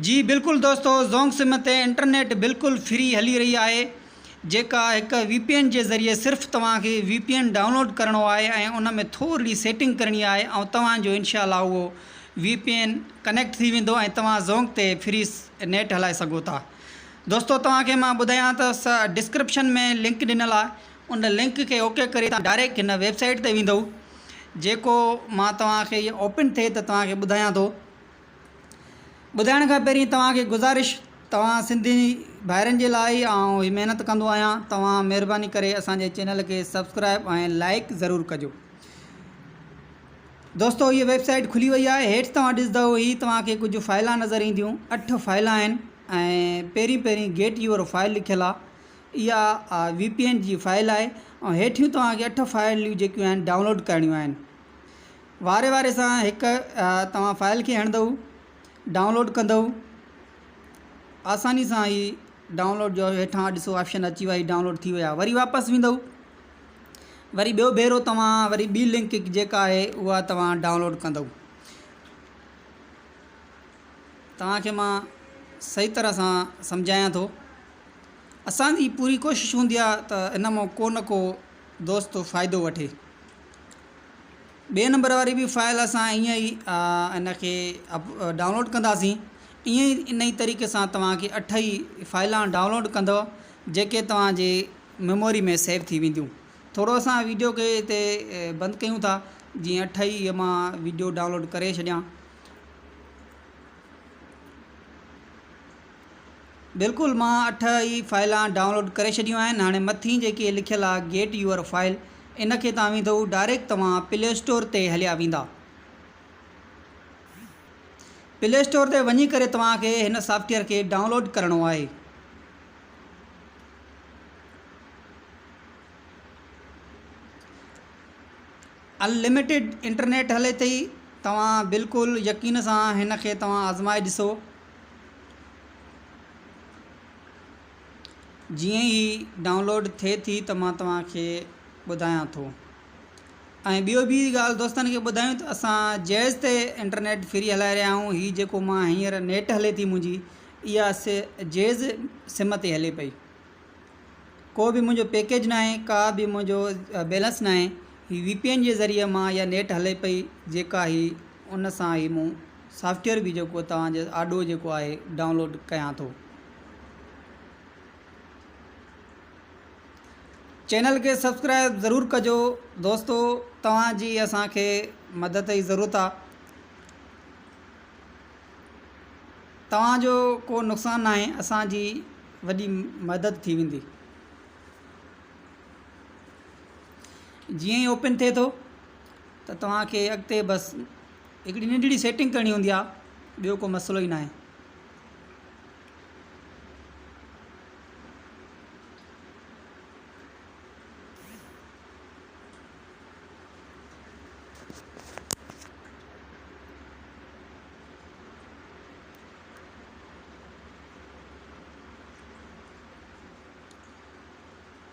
جي بلڪل دوستو زونگ سم تي انٽرنيٽ بلڪل فري هلي رهي آهي جيڪا هڪ وي پي اين جي ذريعي صرف توهان کي وي پي اين ڊائونلوڊ ڪرڻو آهي ۽ ان ۾ ٿورڙي سيٽنگ ڪرڻي آهي ۽ توهان جو انشاء الله اهو وي پي اين ڪنيڪٽ ٿي ويندو ۽ توهان زونگ تي فري نيٽ هلائي سگهو ٿا. دوستو توهان کي مان ٻڌايان ته ڊسڪرپشن ۾ لنڪ ڏنل آهي ان لنڪ کي اوڪي ڪري توهان ڊائريڪٽ هن ويب سائيٽ تي ويندو جيڪو مان توهان کي اوپن ٿئي ته توهان کي ٻڌايان ٿو. ٻڌائڻ کان پهرين توهان کي گذارش توهان سنڌي ڀائرن جي لاء ئي آئون هي محنت ڪندو آهيان توهان مهرباني ڪري اسان جي چينل کي سبسڪرائب ۽ لائڪ ضرور ڪجو. دوستو هي ويب سائيٽ کلي وئي آهي هيٺ توهان ڏسندو هي توهان کي ڪجهه فائلان نظر اينديون اٺ فائلان آهن ۽ پهرين پهرين گيٽ your file لکيل آهي اها وي پي اين جي فائل آهي ۽ هيٺيون توهان کي اٺ فائلون جيڪيون آهن ڊائونلوڊ ڪرڻيون آهن واري واري سان هڪ توهان فائل کي هڻندؤ ڊائونلوڊ ڪندؤ آساني سان هي ڊائونلوڊ جو هيٺان ڏسو آپشن اچي ويو ڊائونلوڊ ٿي ويا وري واپس ويندؤ وري ٻيو ڀيرو توهان وري ٻي لنڪ جيڪا آهي اها توهان ڊائونلوڊ ڪندؤ توهان کي مان صحيح طرح سان سمجهايان ٿو اسانجي پوري ڪوشش هوندي آهي ته ان مان ڪو نه ڪو دوست فائدو وٺي ٻئي نمبر واري به فائل اسان ائين ئي ان کي ڊائونلوڊ ڪنداسين ائين ئي ان ئي طريقي سان توهان کي اٺ ئي فائلان ڊائونلوڊ ڪندو جيڪي توهان جي ميموري ۾ سيو ٿي وينديون ٿورو اسان ويڊيو کي هتي بند ڪيون ٿا جيئن اٺ ئي مان ويڊيو ڊائونلوڊ ڪري ڇڏيان بلڪل مان اٺ ئي فائلان ڊائونلوڊ ڪري ڇڏيون آهن هاڻي مٿي جيڪي لکيل آهي گيٽ your file ان کي توهان ويندو ڊائريڪٽ توهان پلي اسٽور تي هليا ويندا پلي اسٽور تي وڃي ڪري توهان کي هن سافٽويئر کي ڊائونلوڊ ڪرڻو آهي. ان لميٽيڊ انٽرنيٽ هلي ٿي توهان بلڪل يقين سان هن کي توهان آزمائي ڏسو. جيئن ئي ڊائونلوڊ ٿئي ٿي ته مان توهان کي ٻڌايان ٿو ۽ ٻيو ٻي ڳالهه دوستن کي ٻڌايون ته اسان جيز تي انٽرنيٽ فري هلائي رهيا آهيون هي جيڪو مان هينئر نيٽ هلي ٿي منهنجي اها جيز سم تي هلي پئي ڪو به منهنجو پيڪيج ناهي ڪا به منهنجو بيلنس ناهي هي وي پي اين جي ذريعي مان اها نيٽ هلي پئي جيڪا هي ان سان هي مون سافٽويئر به جيڪو توهان جي آڏو جيڪو آهي ڊائونلوڊ ڪيان ٿو. چينل کي سبسڪرائب ضرور ڪجو دوستو توهان جي اسان کي مدد جي ضرورت آ توهان جو ڪو نقصان ناهي اسان جي وڏي مدد ٿي ويندي جيئن ئي اوپن ٿئي ٿو ته توهان کي اڳتي بس هڪڙي ننڍڙي سيٽنگ ڪرڻي هوندي آهي ٻيو ڪو مسئلو ئي ناهي.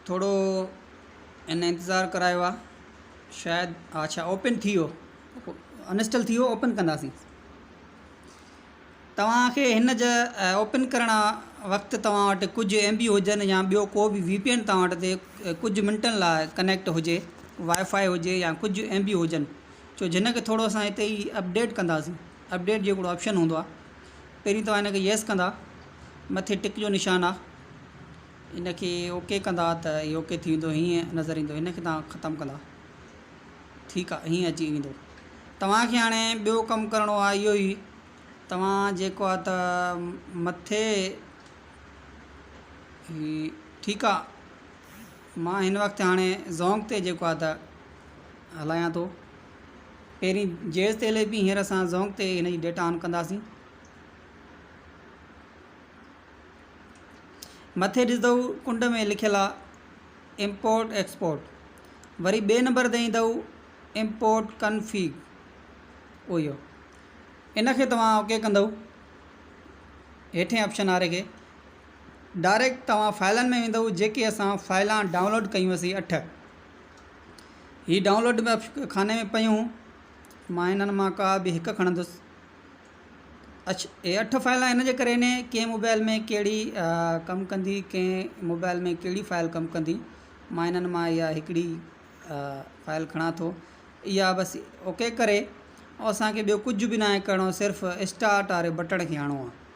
ٿورو ان انتظار ڪرايو آهي شايد اڇا اوپن ٿي ويو انسٽال ٿي ويو اوپن ڪنداسين توهان کي هن جا اوپن ڪرڻ وقت توهان وٽ ڪجهه ايم بي هجن يا ٻيو ڪو به وي پي اين توهان وٽ تي ڪجهه منٽن لاء ڪنيڪٽ هجي وائي فائي هجي يا ڪجهه ايم بي هجن ڇو جن کي ٿورو اسان هتي ئي اپڊيٽ ڪنداسين اپڊيٽ جو هڪڙو آپشن هوندو آهي پهرين توهان هن کي يس ڪندا مٿي ٽڪ جو نشان آهي ان کي اوڪي ڪندا ته هي اوڪي ٿي ويندو هيئن نظر ايندو هن کي توهان ختم ڪندا ٺيڪ آ هيئن اچي ويندو. توهان کي هاڻي ٻيو ڪم ڪرڻو آ اهو ئي توهان جيڪو آ ته مٿي هي ٺيڪ آ مان هن وقت هاڻي زونگ تي جيڪو آ ته هلايان ٿو پهرين جيز تي هلي پي هينئر اسان زونگ تي هن جي ڊيٽا آن ڪنداسين مٿي ڏسندو ڪنڊ ۾ لکيل آ امپورٽ ايڪسپورٽ وري ٻئي نمبر تي ايندو امپورٽ ڪنفيگ اهو ان کي توهان اوڪي ڪندو هيٺين آپشن واري کي ڊائريڪٽ توهان فائلن ۾ ويندو جيڪي اسان فائلان ڊائونلوڊ ڪيون سي اٺ هي ڊائونلوڊ ۾ خاني ۾ پيون مان انهن مان ڪا به هڪ کڻندس. اڇ اهي اٺ فائل آهن ان جي ڪري انهي ڪنهن موبائل ۾ ڪهڙي ڪم ڪندي ڪنهن موبائل ۾ ڪهڙي فائل ڪم ڪندي مان انهن مان اها هڪڙي فائل کڻان ٿو اها بس اوڪي ڪري ۽ اسانکي ٻيو ڪجهه به ناهي ڪرڻو صرف اسٽارٽ واري بٽڻ کي هڻڻو آهي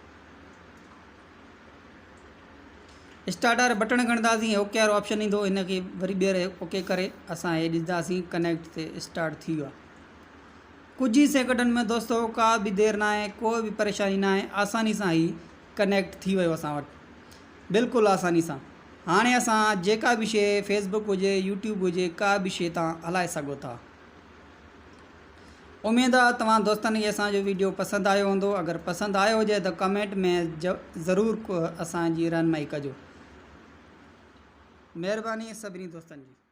اسٽارٽ واري بٽڻ کي هڻنداسين اوڪي وارو آپشن ايندو ان کي وري ٻيهر اوڪي ڪري اسان هي ڏسنداسين ڪنيڪٽ تي اسٽارٽ ٿي ويو آهي ڪجهه ئي سيڪنڊن ۾ دوستو ڪا به دير ناهي ڪو به پريشاني ناهي آساني سان هي ڪنيڪٽ ٿي ويو اسان وٽ بلڪل آساني سان هاڻي اسان جيڪا به شي فيسبڪ هجي يوٽيوب هجي ڪا به شي تان هلائي سگهو ٿا اميد آ توهان دوستن کي اسان جو ويڊيو پسند آيو هوندو اگر پسند آيو هجي ته ڪمينٽ ۾ ضرور اسان جي رهنمائي ڪجو مهرباني سڀني دوستن جي.